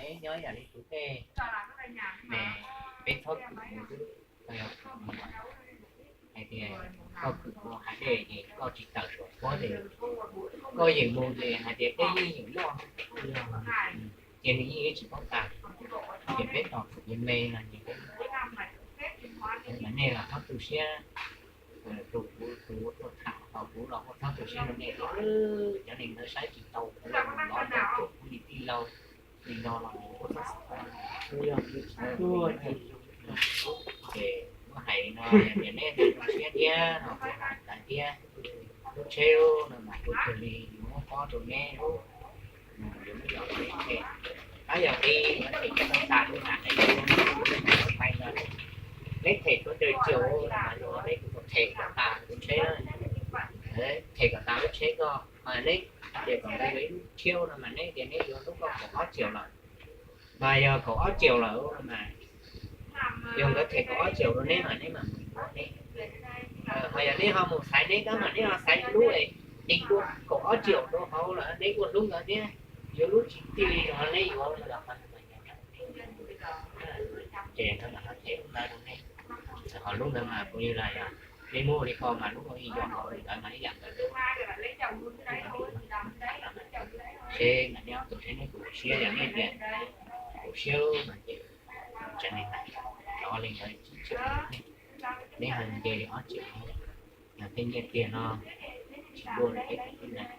Peb nyob yam li tus tej, peb txhob khwv mus xwb. Hais tias koj khwv mus hav dej ces koj tsis tawm saum huab ces koj yeem mus ces hais tias peb yeej yeem loj, ces nws yeej tsis paub tas. Ces peb tos khwv me me no ces peb mas nej los txhob tu siab rau kuv, tus ua tuaj tham, kuv los ua txhob tu siab rau nej. Cov neeg ntawd saib tsis taus kuv, los ntau tsuam kuv li tij laug li no los kuv txhob xav. Ces muab hais no, yog tias neb tu siab thiab no kuv hais lawv thiab. Lub tsheb no mas kuv thiaj li yuav muab pov rau neb, yuav muab yos rau neb them. Tab yog li no them cov tau tas lub na, hais tias neb them suav raws tsiaum no mas yog neb kuv them kom tas lub tsheb, them kom tas lub tsheb ko. Neb tias kom nkawd yuav ib lub tshiab no mas neb tias neb yuav lub ko kaum ob tsiaum lawm. Mas yog kaum ob tsiaum lawm mas yog nkawd them kaum ob tsiaum rau neb mas neb mam mus yuav neb. Ho yog neb ho mus xaiv neb tab mas neb ho xaiv lub nqi dua kaum ob tsiaum rau hauv lawm neb ua hlub nkawd thiab, yuav lub tsis tij li rau neb yuav los. Ces nkawd mam them lub ntawd rau neb. Ho lub ntawd mas kuv yog li yog neb muab ua li ko mas lub ua li yog hauv li ntawd mas ib yam ntawd. Seb neb ob tug seb neb kuv siab yog neb tias kuv siab lub no ces tseem li ntawd, rov li ntawd tsis tseem. Neb ho nce li ob tsiaum, yog tej nyiaj tiag no tsis dua li peb tug tib neeg.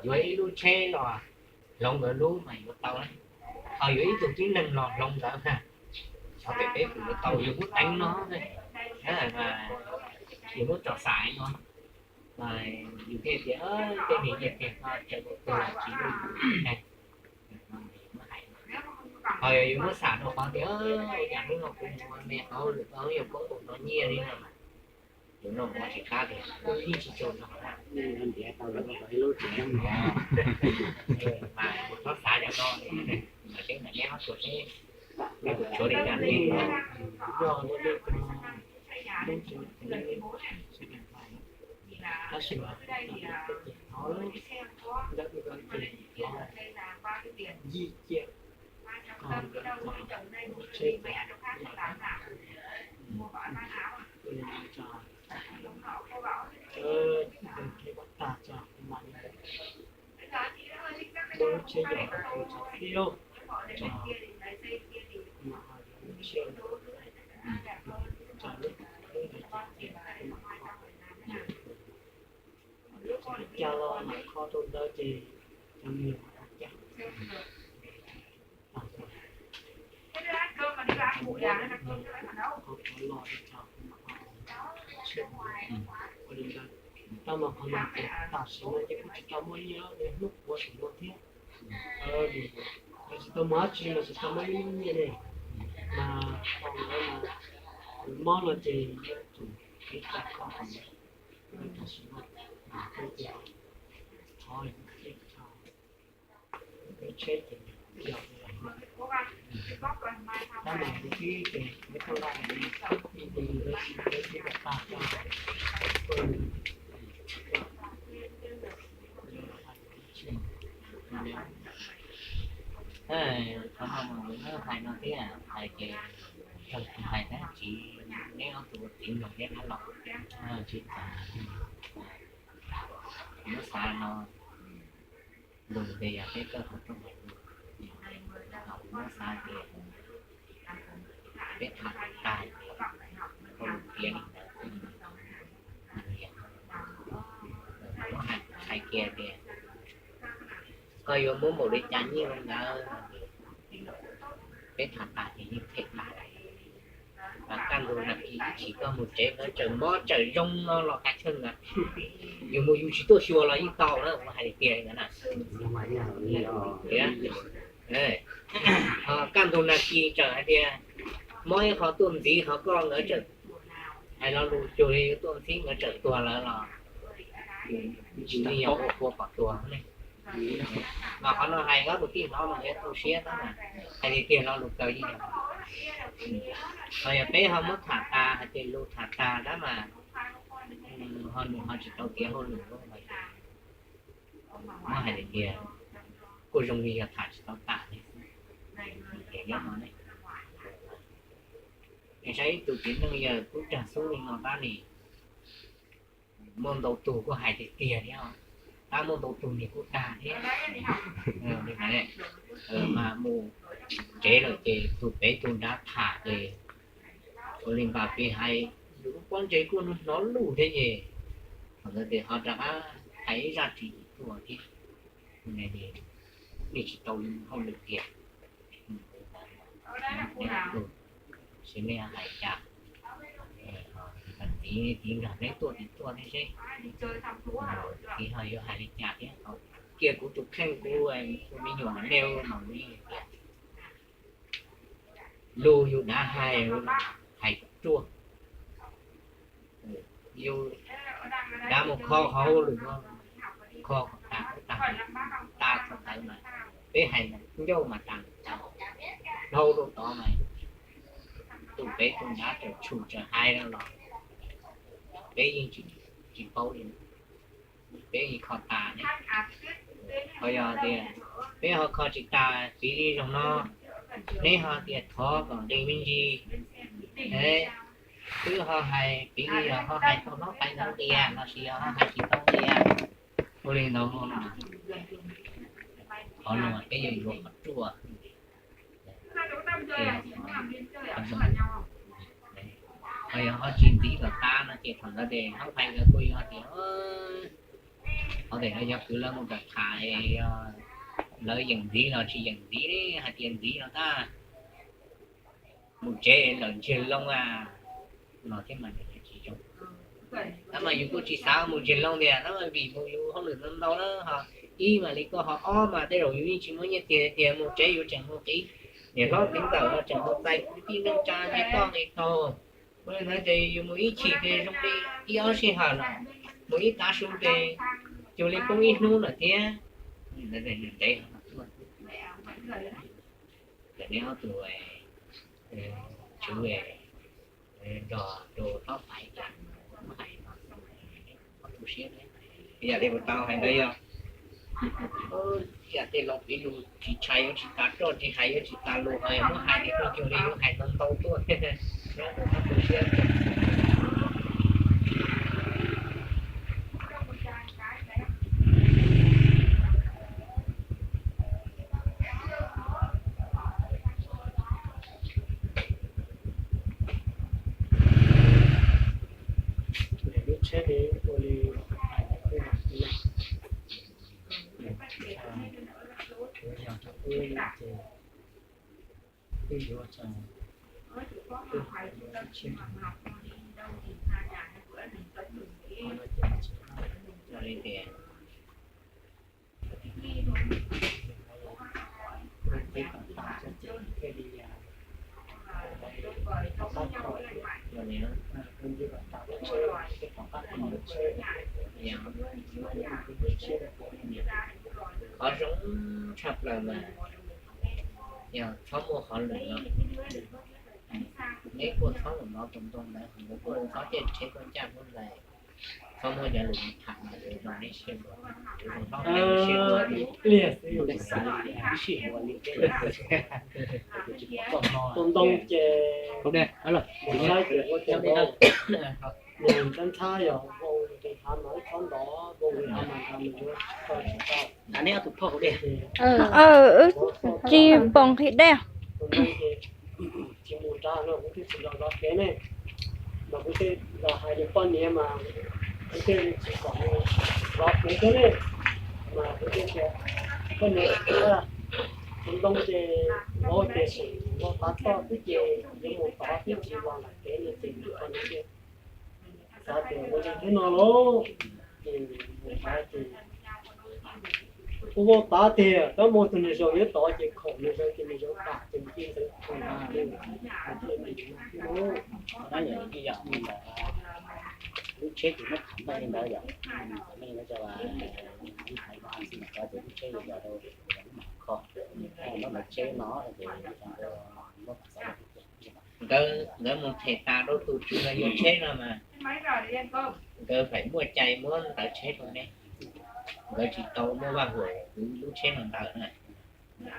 Yuav ib lub tsheb los hloov nkawd lub mas yuav tau, ho yuav ib tug tib neeg los hloov nkawd, xyov pem peb puas yuav tau, yus muab teev no, yus muab tso xaiv no, yus thiaj tias tej niag nyiaj tiag no tseem ua tau tsis ua tib neeg. Ho yog yus muab xam rau qhov tias ua cas hnub no kuv mus me hauv lwm hauv yog koob mus no nyiaj li no, yus no ua tsis qab tias kuv yeej tsis tshua no. Mas kuv txhob xav cov no, mas seb mas neb ob tug seb neb puas tshuav li cas li. Tab sis mas ntawm ntawd ces yim ciam ko, tsheb ko, tso, tag tso mas muab lub tsheb yos tso xwb lauj, tso mas ho yuav lub tsheb, tso lub, lub ntawd ces ces mas kho, cas los mas kho rau ntawd ces cov niag mas cas. Tau mas qhov no ces tam sim no ces kuv tsis tau muaj nyiaj, hnub puav tseem muaj thiab. Tsis tau muaj dab tsi mas tsis tau muaj ib lub nyiaj ne, mas tau lawm mas mob no ces yuav tsum kev cai kho tam sim no, ces thov tsheb ces yog tab mas tus ib ces nws tau laj li ib tus ntawd ib tus tag tag. Qhov no mas kuv hais no thiab hais ces yog hais tab tsis, neb ob tug txiv mloog thiab dab laug tsis txawv. Kuv muab xav no, lus tias yog peb kawm qhov rooj hais lus, kuv muab xav tias peb tham tag ces koj lus tiav li ntawd xwb. Hais kiag tias koj yuav muab npaum li cas nyiaj li ntawd, peb tham tas ces yeej phem tas lawm. Mas kaj ntug nag kis ib chim koj mus tsev nkawd tseem mob tseem zoo no los kav tsij ntawd, yus mus yus tsis tuaj xyuas los yeej tau na, kuv hais tiag li ntawd na. Kaj ntug nag kis txawm hais tias mob ib qho tuaj ntxiv qhov koj nkawd tseem hais lo lus cuag li yuav tuaj ntxiv nkawd tseem tuag lawm los yeej yog ua qhua pom tuag ne. Mas qhov no hais koj tus tij hnov mas yuav tu siab tab mas hais tiag tiag lo lus kawg yeej yog. Ho yog peb ho muab tham tas hais tias lus tham tas tab mas ho nws ho tsis tau tiav hauj lwm, muab hais tias kuj zoo li yog tham tsis tau tas li xwb. Ces nyob no ne, nej saib ib tug txiv neej yawg tub rog xub li no tab sis muaj ntau tug kuj hais tiag tiag thiab, tab muaj ntau tug niag kuj dag thiab. Mas mus tsev lawm ces tus pem tus nrad tham ces ua li npas pib hais, yus lub pob ntseg kuj hnov lus thiab ces thaum ntawd ces ho rov qab hais ib zaj tsis tuaj thiab. Nej tsis tau hauj lwm tiag. Seb nej hais cas, txiv txiv nrog neb tuaj tsis tuaj thiab seb, txiv ho yuav hais li cas thiab. Cia kuv tus kheej kuv ua me nyuam nej ua no li tias lus yus dav hais, hais ruaj, yus dav mus kho qhov hauj lwm no, kho kom tag, tas txog ntawd mas peb hais ncauj mas tas, dhau rau tod mas tus pem tus nrad tseem tshum tseem hais no los peb yeej tsis paub li, peb yeej kho tas ne. Ho yog tias peb ho kho tsis tas piv li zaum no, neb ho tias thov kom nqis me ntsis, twb ho hais piv li yog ho hais tau hnub qais ntawd nqias los sis yog ho hais tsis tau nqias, ua li ntawd no, qhov no peb yuav yuav qhov ruaj. Ho yog ho tsis ntxiv kom tas no ces thaum ntawd ces hnub qais ntawd kuj yog tias, ho tias yog kwv lawv mus kom tham, lawv yeem ntxiv los tsis yeem ntxiv li, hais tias ntxiv no tab mus tsev lawm ntsiag loo no thiab mas tsis zoo. Tab mas yus kuj tsis xav mus ntsiag loo tias tab mas vim mus yus hauj lwm ntau ntau na ho, ib mas li koj ho, ob mas tej zaum yus yeej tsis muaj nyiaj tiag tiag mus tsev yus tseem mus qiv niam hlob txiv ntxawm los tseem mus txais kwv tij neej tsa nqi toj nqi taug. Ua li ntawd ces yus mus ib chim ces zoo li ib ob sij hawm los mus ib tav su ces cuag li poob ib hnub lawm thiab. Ntev, ces neb ob tug tswv nrog rau hlob Faiv cas muab hais no, tu siab thiab. Yam li kuv tau hais ntawd yog yam tej laus piv lus tsis tshais yuav tsis tas roj, tsis hais yuav tsis tas lus, ho yog muab hais ces kuj cuag li yuav hais ntau ntau tuaj thiab. Lub tsheb li ua li hais ntawd, yog rau wb ces wb yuav tseem, wb hais lub tsheb rau no, qhov no ces tsis, ua li tias wb twb kom tag txoj ces thiaj li, wb twb kom tag lub tsheb, wb twb kom tag lub tsheb, qhov zoo tshaj plaws mas yog txhob muaj qhov lwm no, neb kuj txhob mus nov tus ntoo ntawd, nkawd kuj txhob caij tsheb tuaj ncaj npuab ntais, txhob muab cov lus no tham mas zoo neb siab dua, zoo hlob siab dua. Tus ntoo ces mus saib ces ua tias nws ntxhab ntxhab yog vau tus hav mas wb txhob ntov, vau tus hav mas nrad nws yuav tsis tau. Wb tsis pom nqhis dej. Tus ntoo ces tsis mus nrad no kuv thiaj tsis los zov kev ne, mas kuv thiaj los hais nws poj niam mas kuv thiaj tsis kom nws zov kev thiab ne, mas kuv thiaj tias koj niam, tus ntoo ces vau ces seem vau tav toj xwb ces yuav mus tod twb tsis los nram kev no ces nws poj niam xav tias ua li thiab no lauj, ces mus tod ces kuj vau tav tiag, tab muaj tus niag zaus nyob tod ces khoom niag zaus ces niag zaus kam ces mus cia ntxeev tus ntag, mus cia ntxeev tus ntag thiab lauj. Lub tsheb ces muab tham npaj li ntawd yom, tham npaj li ntawd ces lub tsheb yog rau lub mam kho, lub mam tsheb no ces muab tham xov. Nkawd mus them tas rau tus tswv yuav tsheb no mas nkawd faim muaj cai muab ntawv tsheb rau neb, nkawd tsis tau muaj vaj huam kwv lub tsheb no ntawd na.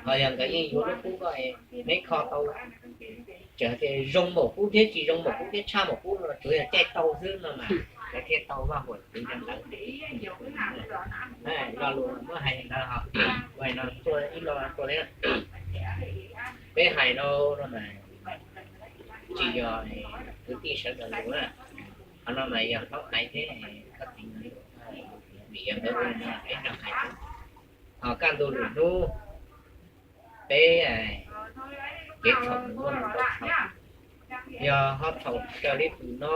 Ho yog nkawd yeej yuav lub kub koj, neb kho tau, txawm tias zoo npaum kub thiab tsis zoo npaum kub thiab tshaj npaum kub los tsuav yog caij tau xwb no mas nkawd thiaj tau vaj huam tus yog ntawd. Lo lus muab hais ntawd ho, ua no tuaj ib lo tuaj li, peb hais no no mas tsis yog kwv tij sawv daws lus na, qhov no mas yog hlob hais thiab koj txiv, vim yog nkawd ua no peb nrog hais xwb. Ho kaj ntug lwm hnub peb kev txhaum nws muaj ntau txhaum, yog ho txhaum raws li tus no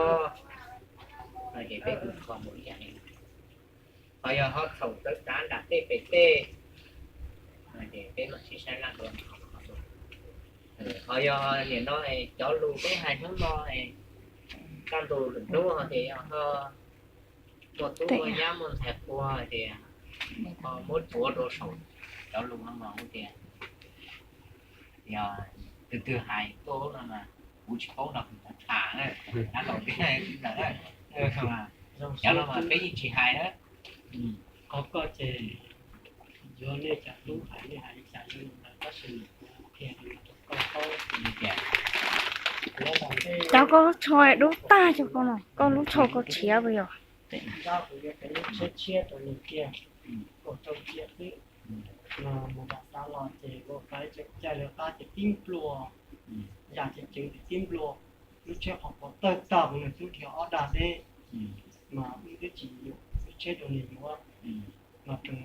no ces peb kuj kho mus ib yam li. Ho yog ho txhaum txawv tsav nram tej pem tej no ces peb mam sib saib laj dua. Ho yog nim no cov lus peb hais hnub no, kaj ntug lwm hnub ho tias yog ho muaj tub muaj nyab muaj ntxhais qua tias ho muab tsuav rau saum cov lus no mas ua tias yog tus twg hais tuaj no mas kuv tsis paub no kuv tham na, dab laus peb ntawd na, cov no mas peb yeej tsis hais na. Qhov koj ces yuav nej cov tub hais nej hais li cas los tab sis kuv qhia rau koj paub tias cov koj lub tsho dub tag, cov koj no koj lub tsho koj tshiav puas yog? Nrab kuv yuav tev lub tshiab tshiab rau nws kiag, kaum rau cia xwb. No mus nram xav los ces ua faiv caij lawv qab ces tib nplua, yam ceev ceev ces tib nplua, lub tshiab qhov quav tawg tag nws twb dhia ob dag deb. Mas wb twb tsis yuav lub tshiab rau nws yuav, mas tus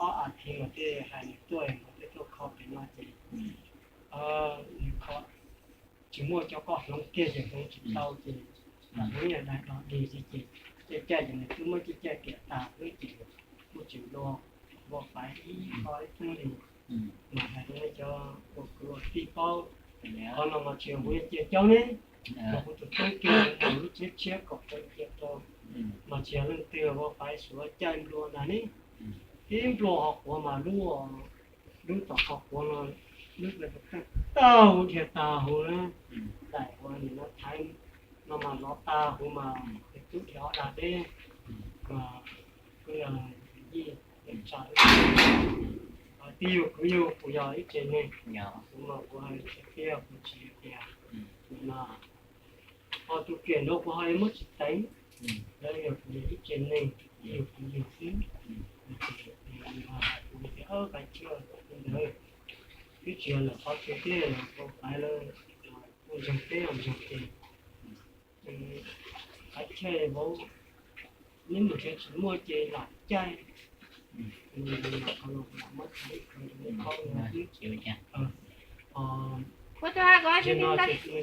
ob as thiv mas thiaj hais nws tuaj, nws thiaj tuaj kho pem no ces nws kho tsis muaj cov koj hloov kiag ces hloov tsis tau ces hloov yam dais dos dig xwb ces caij caij ces nws twb muab caij caij tiam tas xwb ces kuj tsis nplua, ua faiv ib qho ib tug li. Mas hais rau nej cov ua kwv ua tij paub, qhov no mas tsis yog kuv cia caub ne, yog kuv tus tub kiag lub tshiab tshiab kaum rau cia rau, mas tsis yog leej twg ua faiv suav caij nplua ntag ne. Ib nplua qhov quav mas lub, lub tom qhov quav no, lub tag huv dhia tag huv na, daim uas nim no thaiv no mas lov tag huv mas tub dhia ob dag deb, mas kuj yog yij tsa, twb yog kuv yug kuv yog ib tsev neeg, kuv mas kuv hais tiag kuv tsis tiag, no ho tus kiam nrog kuv ho muab tsis teev, lawv yog kuv yog ib tsev neeg, yug kuv yug xwb, kuv tias qab tshiab ntawd twb tsis yog lawm qhov twg thiab, ua faiv lawv kuj ntseeg teb los ntseeg ces qab tshiab vauv, neb mus tsev tsis muaj ces lam caij. Tsis ua cas.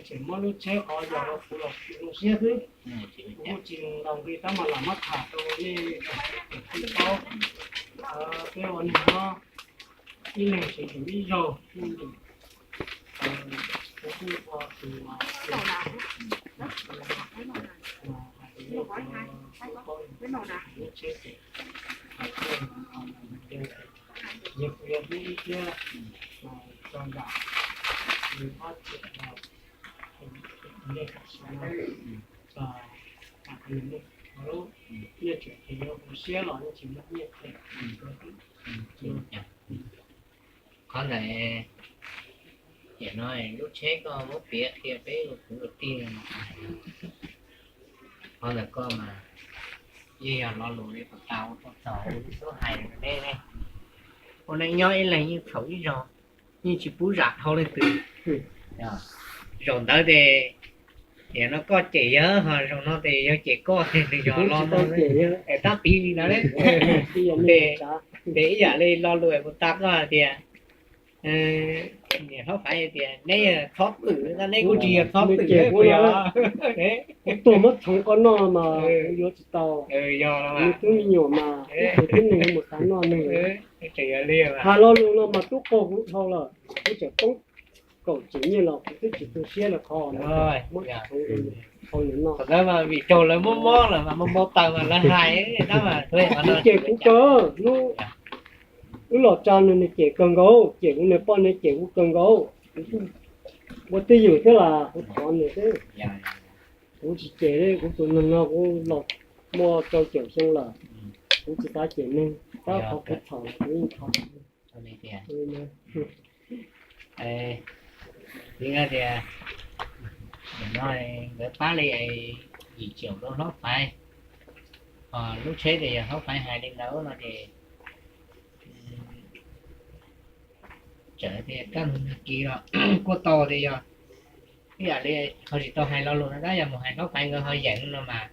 Tseem muab lub tsheb qhov yog rau kuv los kuv zoo siab xwb, kuv kuj tsis ntaus nqi tab mas lam muab tham rau nej tij paub. Peb ua neeg nyob ib leeg tseem yus ib zaug, kuv kuj ua tus hais lub tsheb ces yog kuv yog ib thiab tso yam ob tseem nej tam sim no, nej tseem tis yuav kuv siab los nej tsis muaj nyiaj them. Qhov ntawd, nim no lub tsheb koj muab piav qhia peb ua kwv ua tij, qhov ntawd koj mas yeej yog lo lus li puas tas ua tau txaus lub xub hais ne. Ua neej nyob ib leeg yeej txhaum ib zaug, yeej tsis pub zam dhau leej twg. Zaum ntawd ces, nim no koj cem yawg ho zaum no ces yawg cem koj, nws yog lo no es tab piv li ntawd. Ces ib yam li lo lus puas tas koj hais tias, niam hlob Faiv tias neb yog txhob twm, neb kuj tsis yog txhob twm, kuv yog tuag muab txhoov koj noj mas kuv yuav tsis tau. Nws twb me nyuam mas ib tug tib neeg mus xav noj nws. Hais lo lus no mas twb qaug kuv dhau lawm, kuv tseem poob kaum tsev nyiaj los kuv twb tsis tu siab li qhov muab txhoov rau nws noj. Vim raug lawv muab mob lawm mas muab mob taw mas lawv hais tab mas kuv cem kuv kawg, wb los tsa nws nws cem kawg nkaus, cem kuv niag poj niam cem kuv kawg nkaus. Ua twj ywm thiab las kuv thov nws xwb. Kuv tsis cem li, kuv tus neeg no kuv los muaj rau caum xyoo lawm, kuv tsis xav cem neeg, tab qhov kuv txhaum los kuv yeej thov. Li tias, li no tias, no nkawd pab li yim triệu rau hlob Faiv, ho lub tsheb tias yog hlob Faiv hais li ntawd no ces txawm tias kab mus nag kis los kuj tau tias yog ib yam li ho tsis tau hais lo lus no tab yog mus hais hlob Faiv nkawd ho yeem no mas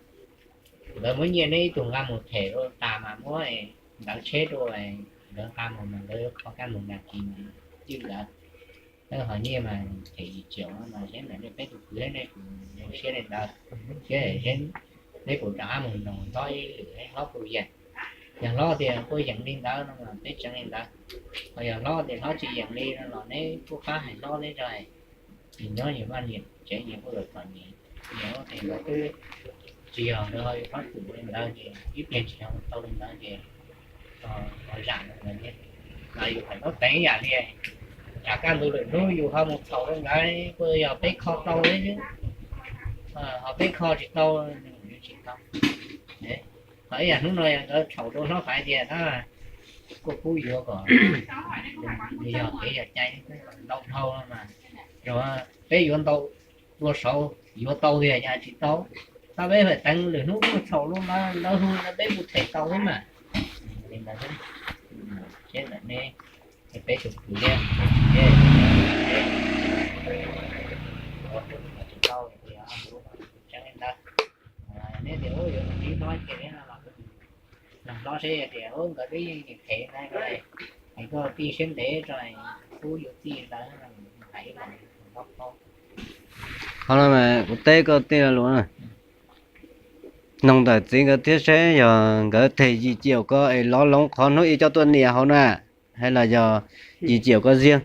nkawd muab nyiaj neb ib tug nqa mus them rau tas mas muab ntawv tsheb rau nkawd nqa mus mas nkawd yuav kho kab mus nag kis mas cwj nkawd. Ho nyiaj mas them yim triệu mas seb ntawm nej peb tus kwv thiab nej kuv zoo siab li ntawd, thiab seb neb puas rov qab mus noog hlob ib lwm, hlob puas yeem. Yog hlob tias puas yeem li ntawd no mas peb tseev li ntawd, ho yog hlob tias hlob tsis yeem li no los neb kuj pab hais hlob neb tso, nyias nyob nyias vaj nyias tsev nyias kuj lawm tom nyias, nyias ua ces nkawd twb tsis yog nkawd ho yuav pab twm li ntawd ces ib pliag tsis yog tau li ntawd ces ho zam ntawd thiab. Mas yus hais tau teev ib yam li tsam kaj ntug lwm hnub yus ho mus txhaum rau nkawd kuj yog peb kho tau thiab xwb, ho peb kho tsis tau, tsis tau. Ho ib yam hnub no yog nkawd txhaum rau hlob Faiv tias na, kuj pub yuav kom yog kev yog cai ntau dhau mas, peb yuav ntau dua saud yuav tau tiag cas tsis tau. Tab peb hais teev lwm hnub kuj txhaum rau lawv hu peb kuj them tau thiab mas. Li ntawd, seb ntawm neb peb tus kwv thiab, tsis tau tias tseev li ntawd. Neb tias ua yuav txiv hlob ces no los, hlob seb tias ua nkawd twb yeej them na, es koj tij siab ntev tso, pub yuav txij ntawd hais ib los hlob paub. Qhov no mas kuv teb koj tij laug Luam, noog ntawm txiv nkawd thiab seb yog nkawd them yim triệu ko es lov loov qhov hnub ib coj tuaj nias hauv na, hais los yog yim triệu ko ziag.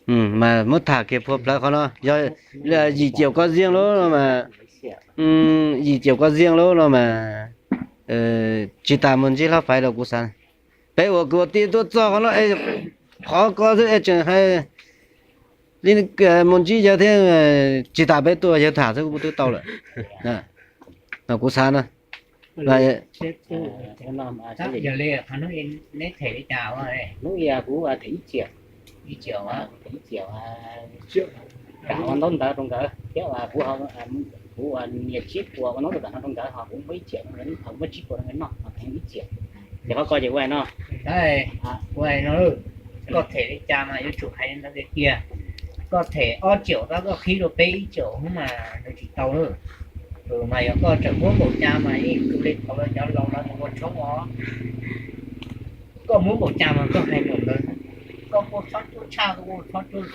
Mas muab tham kiag phua plawv qhov no, yog yim triệu ko ziag lub no mas, yim triệu ko ziag lub no mas, tsis tas mus ntsib hlob Faiv rau kuv xav. Peb ua kwv ua tij tuaj txog qhov no es qhov ko xwb es tseem hais li mus ntsib yawg thiab, tsis tas peb tuaj yawg tham xwb kuv twb tau lawm. No kuv xav no. Yog li qhov hnub neb them li cas? Hnub ib kuv them ib triệu, ib triệu, ib triệu, ua ntaub ntawv rau nkawd thiab kuv, kuv nias tsib puas ua ntaub ntawv no rau nkawd ho kuv muab ib triệu rau nkawd, muab tsib puas rau nkawd noj, ib triệu. Ces qhov ko ces ua no, ua no, koj them li cas mas yuav tsum hais li ntawd tiag tiag. Koj them ob triệu tab koj qhib rau peb ib triệu hnub mas nws tsis tau lawm. Mas yog koj tseem muab npaum cas mas yeej tus li thaum lawv cov laus lawv mus ua tshoob os. Koj muab npaum cas mas koj hais npaum ntawd. Koj kuj txhob cuab tshaj, koj kuj txhob cuab.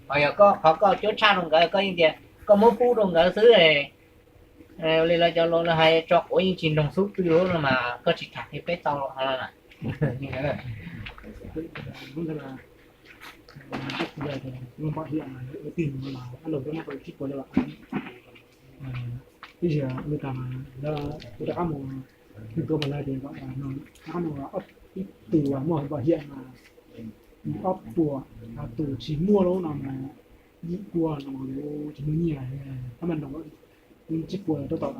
Ho yog koj qhov koj cuab tshaj rau nkawd koj yeej tias koj muab pub rau nkawd xwb. Li lawv cov laus lawv hais tso quav yeej tsis noog xub pwg lawm no mas koj tsis tham kiag peb tau los. Ib zaug li cas lawv kuv rov qab mus, nws tuav mas lawv tias rov qab mus ib tug muaj npau hiam mas ob puas, tus tsis muaj lub no mas ib puas no mas kuv tsis muaj nyiaj, tab mas nrog tsib puas rau tom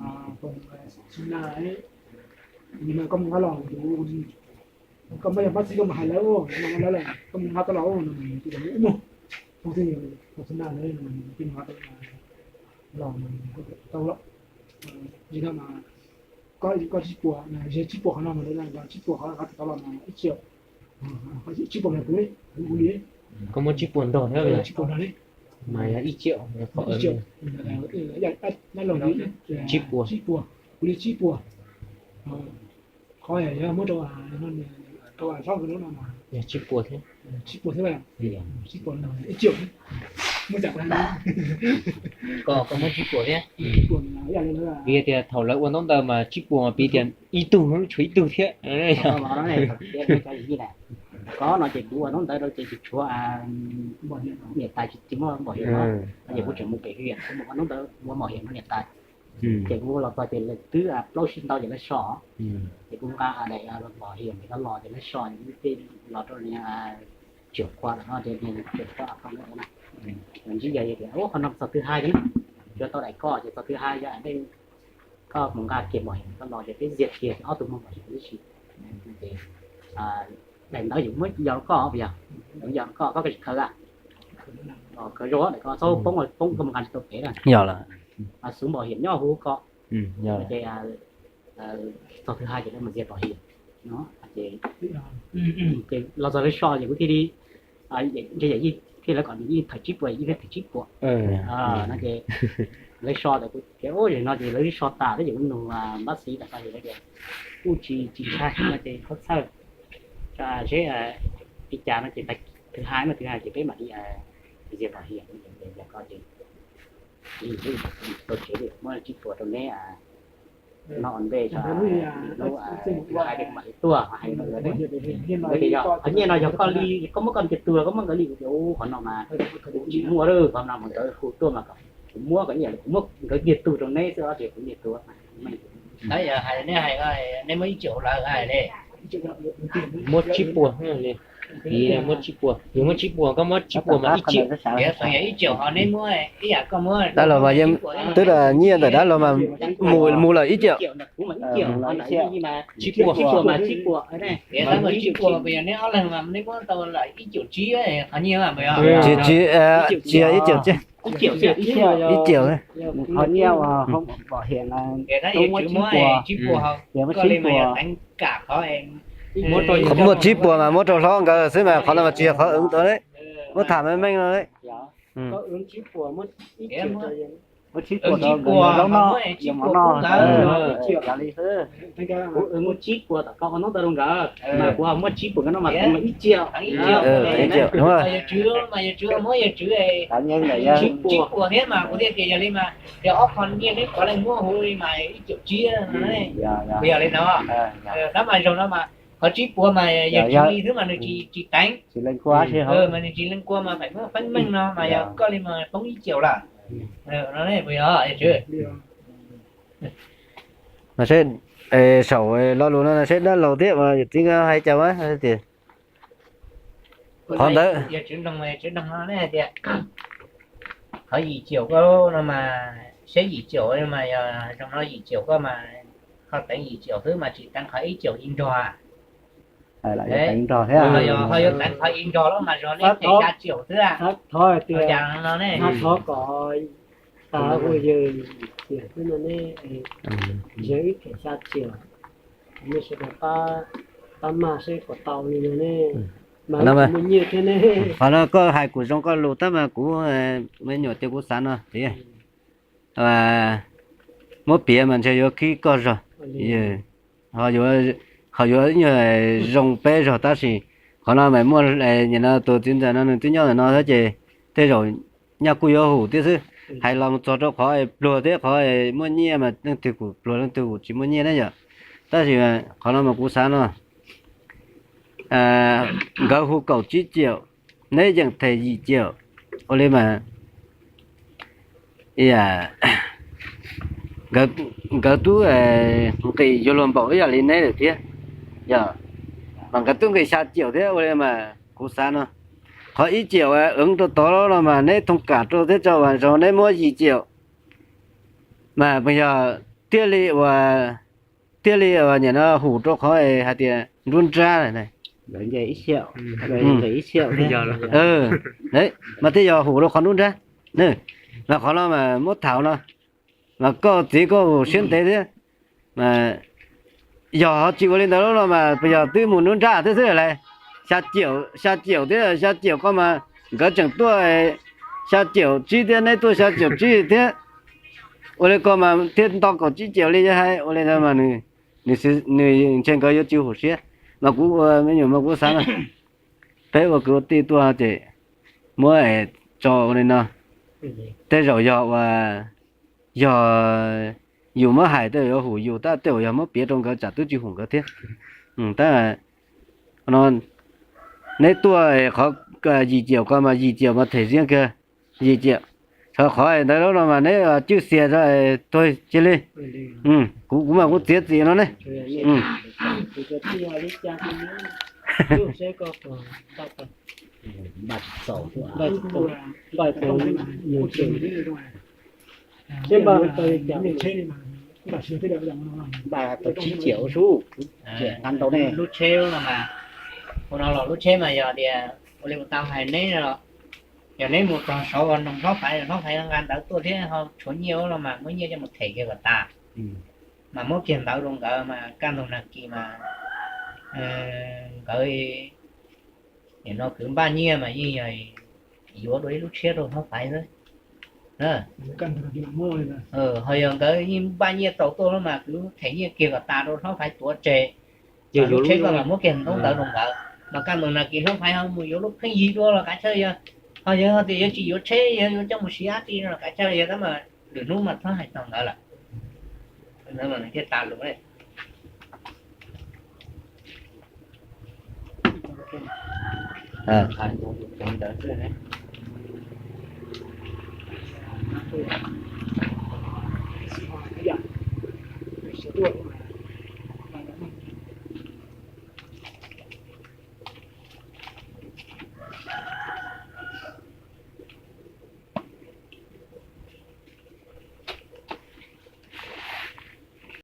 Xib Nag, koj mus nqa los, koj muaj yog pab txib koj mus hais lawv, koj mus nqa tau los no mas kuv tsis muaj ub muag, Xib Nag lawv no mas kuv nqa tau los tau lawm. Li no mas koj tsib puas, tsib puas qhov no mas lawv tsib puas qhov no tau los mas ib triệu. Tsib puas mas kuv li, kuv li, koj muab tsib puas nrog thiab, tsib puas nrog li mas yog ib triệu, ib triệu, tsib puas, tsib puas, kuv li tsib puas. Qhov yog muab rau, rau txhob no mas yog tsib puas thiab, tsib puas thiab, tsib puas no ib triệu. Muab tsam, koj muab tsib puas thiab. Piv tias thaum lawv ua ntaub ntawv mas tsib puas mas piv tias ib tug, tshuav ib tug thiab. Koj no ces kuv ua ntaub ntawv rau ces tsis tshuav niam tais, tsis muaj npau hiam no, ces kuv tseem mus pem hwj, kuv mus ua ntaub ntawv ua npau hiam rau niam tais. Ces kuv los txog ces lawv twb plaub tsib ntau ces lawv so, ces kuv nqa daim npau hiam ntawd los ces lawv so, ces kuv thiaj los rau niag Triệu Khoa no ces niag Triệu Khoa ko na, ntsib yog tias ua qhov no txog thứ hai thiab, yuav tau daim ko ces txog thứ hai yog dej, koj mus nqa kiag npau hiam koj los ces peb ziag kiag ob tug muag npau hiam tib si. Ces Daim ntawv yus muab yog koj, yog koj, koj tsis khaws a, khaws zoo daim ko txhob poob, poob koj mus nqa tsis tau kev na. Yog lawm. Xub npau hiam nyob huv koj, ces txog thwv hais ces lawv mus txiav pom hiam no, ces los txog lawv so ces kuv thiaj li, ntshe yawm yij thiab lawv kom nws yeej thawm tsib puas, yeej thiaj thawm tsib puas no ces lawv so tas kuv tias ub, no ces lawv so tas thiab ces kuv nug npab xiv tas ko ces lawv tias kuj tsis, tsis ntshai no ces koj txhawj seb li cas no ces thwv hais no, thwv hais ces peb mam li txiav pom hiam no ces yog ko ces tau tsev li muab tsib puas rau neb noj ua ntej, hnub thwv hais mam li tuaj hais. Lawv tias yog qhov nyiaj no yog koj li, koj muab koj kiag tug los koj muab nkawd li? Kuv tias ub, qhov no mas kuv tsis muaj, qhov no mas nkawd hu tuaj mas kom kuv muab, kom ib yam li kuv muab nkawd kiag tug rau neb xwb os, ces kuv niaj tuaj. Tab yog hais nej hais, nej muab ib caum lawm hais li. Muab tsib puas li. Muab tsib puas, yus muab tsib puas, koj muab tsib puas mas ib caum. Yog ib caum ho neb muab ib yam koj muab. Dab laug mas yeej, twb nyiaj ntawm dab laug mas mus, mus lawm ib caum. Tsib puas, tsib puas, tsib puas, neb ob leeg mas neb muab tau lawm ib caum tsib qhov nyiaj. Tsis, tsis, tsis yog ib caum, ib caum, ib caum. Qhov nyiaj uas pom hiam, muab tsib puas, muab tsib puas, muab tsib puas mas muab rau hlob nkawd xwb mas qhov no mas tsis yog qhov wb tau, muab tham meej meej no. Muab tsib puas rau nkawd zaub noj, yuav mov noj. Kuv muab tsib puas tom ko ua hnub tau rau nkawd, mas kuv ho muab tsib puas nkawd no mas teev ib caum. Tsib puas thiab mas kuv thiaj tias yog li mas yog ob qho nyiaj neb puav leej muab huv li mas ib caum tsib no. Yog li no, tab mas zaum no mas qhov tsib puas mas yog tsis li xwb mas nws tsis teev, mas nws tsis leej kua mas feem meej no mas yog koj li mas poob ib caum lawm. Mas seb, saum lo lus no seb dab laug thiab yawm txiv nkawd hais cas mas tias qhov ntawd. Tias qhov yim caum koj no mas, seb yim caum mas yog zoo no yim caum koj mas ho teev yim caum xwb mas tsis teev qhov ib caum li nrog. Ho yuav teev qhov ib nrog los mas zog neb teev xya caum xwb. Thov tias no ne, thov kom tas ua yawg yim caum xwb no ne, yawg ib caum xya caum, nej sawv daws pab mag seb puas tau li no ne. Mas muaj nyiaj thiab ne. Qhov no koj hais kuv zoo koj lus tab mas kuv me nyuam tias kuv xav no tias muab piav mas ntshe yuav khib koj zog, ho yuav, ho yuav nyuag zoo peb zog tab sis qhov no mas muaj, nim no tus txiv ntxawm no nws twb nyob ntawm no thiab ces tej zaum nyaj kuj yuav hum thiab xwb. Hais los mus txog rau qhov pluag thiab qhov muaj nyiaj mas leej twg kuj pluag leej twg kuj tsis muaj nyiaj ne yom. Tab sis qhov no mas kuv xav no, nkawd hu kaum tsib caum, neb yeem them yim caum, ua li mas nkawd tub nqis yuav luag npaum ib yam li neb lawm thiab, yog, mas nkawd tub nqis xya caum thiab ua li mas kuv xav no, qhov ib caum ev rau tod no mas neb thooj kam rau thiab tso mas zoo neb muab yim caum, mas puas yog thiaj li ua, thiaj li ua nim no hum rau qhov hais tias nruab nrab mas thiaj yog hum rau qhov nruab nrab. Mas qhov no mas muab tham no, mas koj txiv koj ua siab ntev thiab, yog ho tsis ua li ntawd lawm no mas puas yog twb mus nruab nrab thiab xwb lawm. Xya caum, xya caum thiab xya caum koj mas nkawd tseem tuaj xya caum tsib thiab neb tuaj xya caum tsib thiab, ua li koj mas thiaj nto kaum tsib caum li yog hais ua li ntawd mas nws, nws ntshe nkawd yuav tsis hum siab. Mas kuv ua me nyuam mas kuv xav no, peb ua kwv ua tij tuaj ces muab tso ua li no, tej zaum yog ua, yog yus muab hais tej zaum yuav hum yus tab tej zaum yog muab piav rau nkawd tsam twb tsis hum nkawd thiab. Tab no neb tuaj qhov yim caum ko mas yim caum mas them ziab kiag yim caum. Qhov ntawd lub no mas neb cwj xias rau tuag cia li. Kuv, kuv mas kuv txiav txim no ne. Npaj tau tsib caum sub, nqa ntau ne. Lub tsheb no mas Ua no los lub tsheb mas yog tias ua li kuv tau hais neb, yog neb mus txog saud ua noog hlob Faiv, hlob Faiv nqa ntawv tuaj thiab ho tshuav nyiaj ua los mas muab nyiaj coj mus them kiag kom tas. Mas muab kiag ntawv rau nkawd mas kaj ntug nag kis mas nkawd nim no kwv npaj nyiaj mas yeej yog yuav dua ib lub tsheb rau hlob Faiv xwb. Ho yog nkawd yeej npaj nyiaj txaus tuaj mas kwv them nyiaj kiag kom tas rau hlob Faiv tuav tseg, yog lub tsheb koj mas muab kiag ntawv rau nkawd. Mas kaj ntug nag kis hlob Faiv ho mus yuav lub pheej yig dua los kav tsij, yog ho yog tias yuav tsis yuav tsheb, yog yuav coj mus siv dab tsi los kav tsij, yog tab mas lwm hnub mas txhob hais txog ntawd lawm. Thiaj tas lus.